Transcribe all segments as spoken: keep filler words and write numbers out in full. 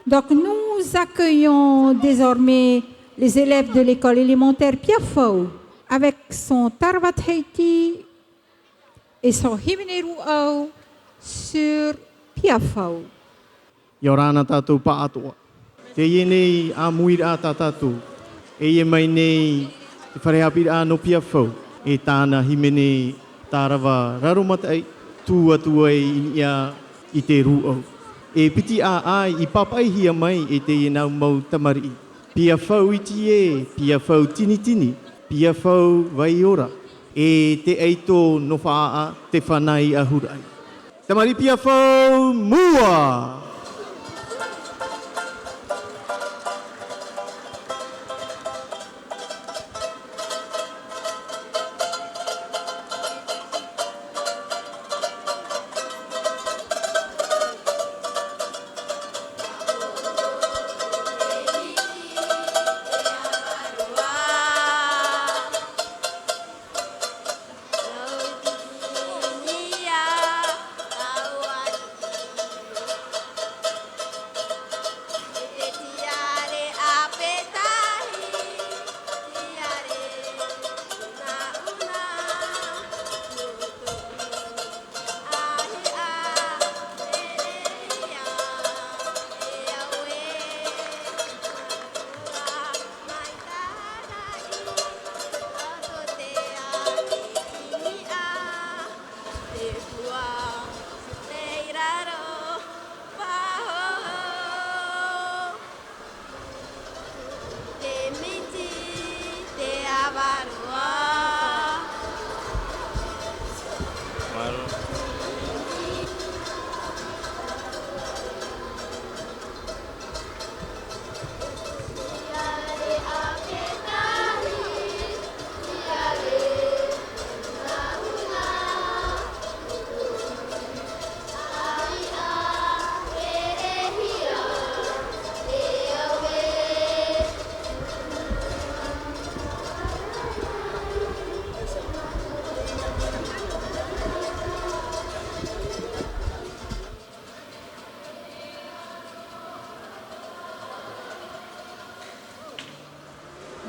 Donc nous accueillons désormais les élèves de l'école élémentaire Piafau avec son Tarawa Tahiti et son Hīmene Rūʻau sur Piafau. ʻIa ora na tātou pāʻatoʻa. Teie nei ʻāmuiraʻa tā tātou. E ʻia mai nei te fare haʻapiʻiraʻa nō Piafau, e tāna hīmene Tarawa Raromataʻi, tū atu ai i niʻa i te rūʻau. E piti ʻāʻai i pāpaʻihia mai e teie nau mau tamariʻi. Piafau iti ē, Piafau tinitini, Piafau vai ora, e te ʻaito nō Faʻaʻā, te fānau i ʻahuraʻi. Tamariʻi Piafau, mua!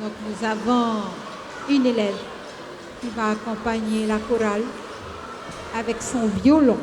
Donc nous avons une élève qui va accompagner la chorale avec son violon.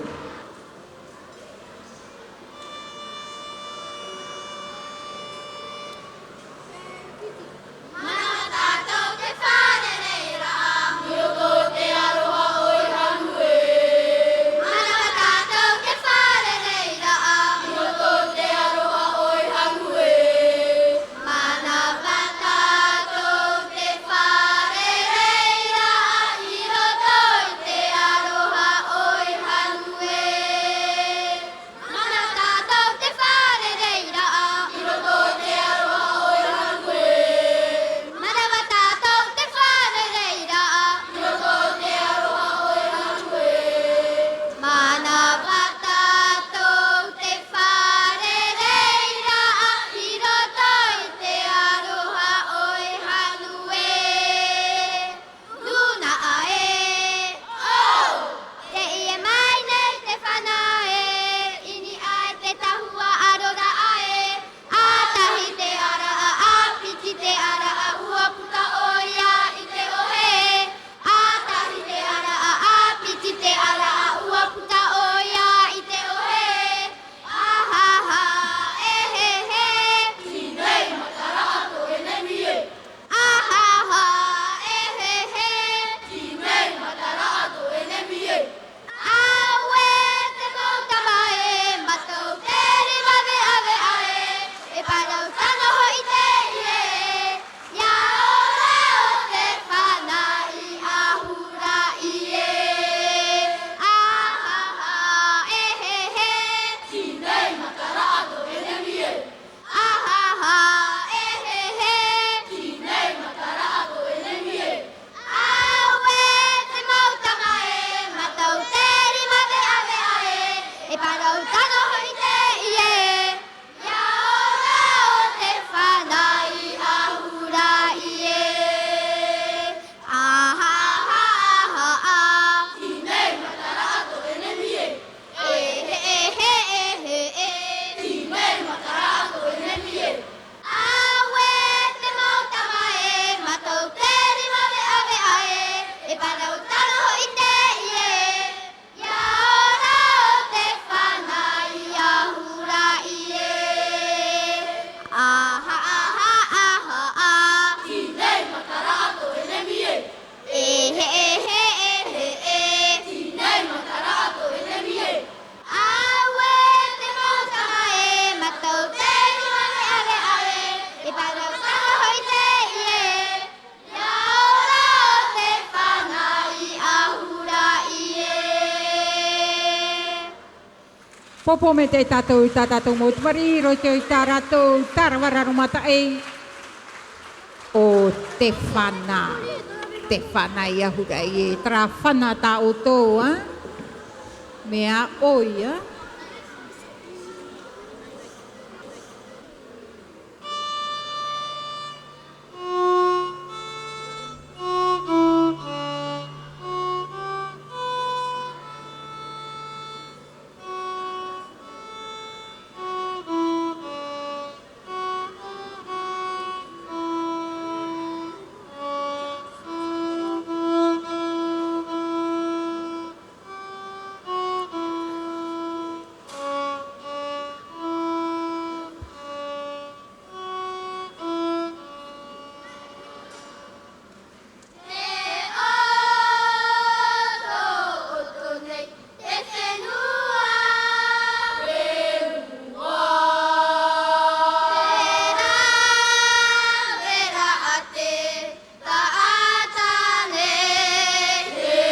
Pōpō maitaʻi tātou i tā tātou mau tamariʻi i roto i tā rātou tarava raromataʻi. ʻO Tefana. Tefana i ahuraʻi e Tarafana tā ʻoutou, ā? Mea ʻoi, ā? Te ʻoto, ʻoto nei te fenua. Fenua. Vera, vera a te taʻata nei. Te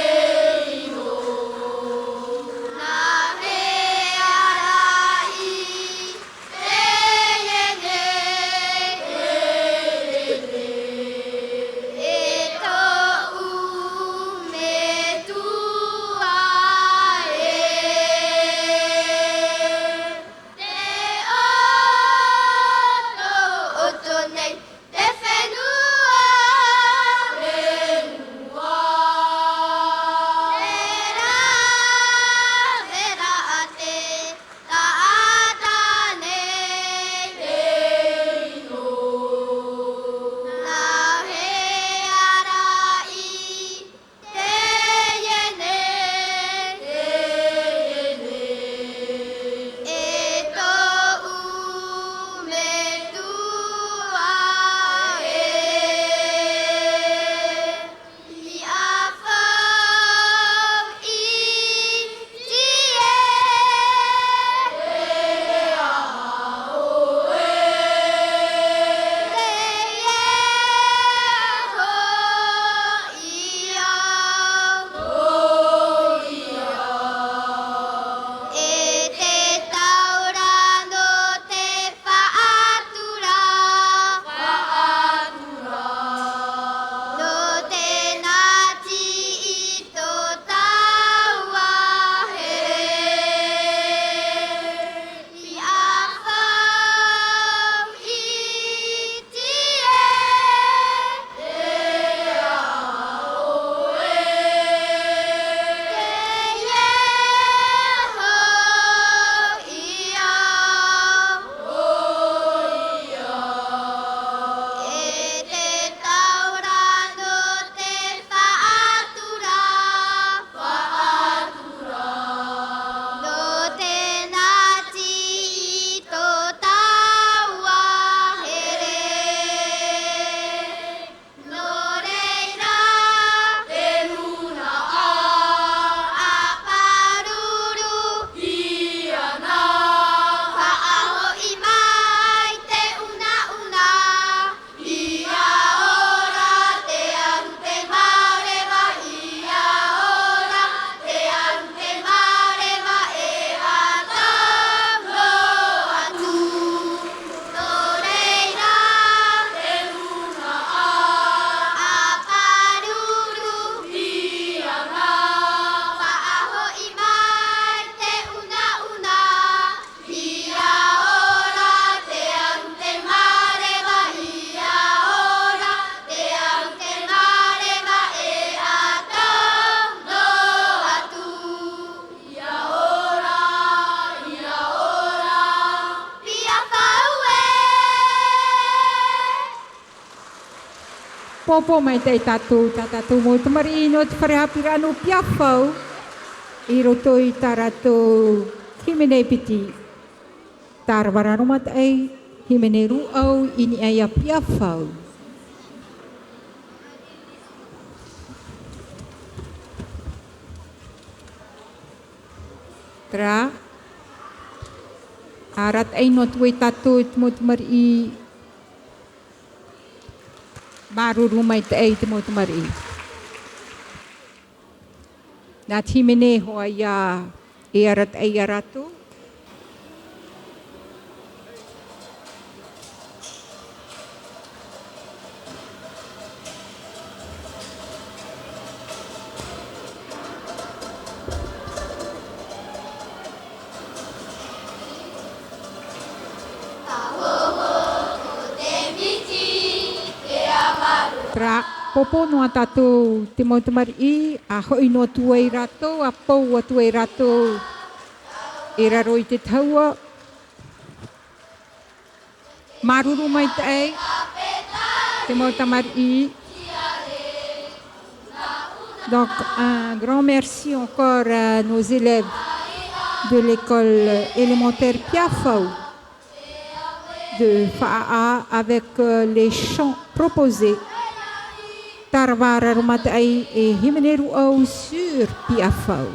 ino. Nā hea rā i Teie nei, teie nei, e tōʻu metua ē, i ʻāfau i tīaʻi. Teie hoʻi au. E te taura nō te faʻatura. Nō te nati i tō tāua here. I ʻāfau i tīaʻi. Teie hoʻi au. E te taura nō te faʻatura. Faʻatura. Nō te nati i tō tāua here. Nō reira. Te nūnaʻa. ʻAparuru. Iāna. Faʻahoʻi mai te unauna. Ia ora te aru te māreva, ia ora te aru te māreva, e ʻatau noa atu. Nō reira, te nūnaʻa ʻaparuru, iāna, faʻahoʻi mai te unauna. Ia ora te aru te māreva, ia ora te aru te māreva, e ʻatau noa atu. Ia ora, ia ora, Piafau ē. Pōpō maitaʻi tātou, tā tātou mau tamariʻi nō te fare haʻapiʻiraʻa nō Piafau, i roto i tā rātou hīmene piti. Tarava raromataʻi, hīmene rūʻau, i niʻa iā Piafau. Terā, arataʻi noa atu ai tātou i te mau tamariʻi. Māuruuru maitaʻi i te mau tamariʻi. Nā te hīmene hoʻi ia e arataʻi ia rātou. Pōpō noa tātou te mau tamariʻi, a hoʻi noa atu ai rātou, a pou atu ai rātou i raro i te tahua. Māuruuru maitaʻi te mau tamariʻi. Donc, un grand merci encore à nos élèves de l'école élémentaire Piafau de Faʻaʻā avec, euh, les chants proposés. Tarava Raromataʻi e Hīmene Ruʻau sur Piafau.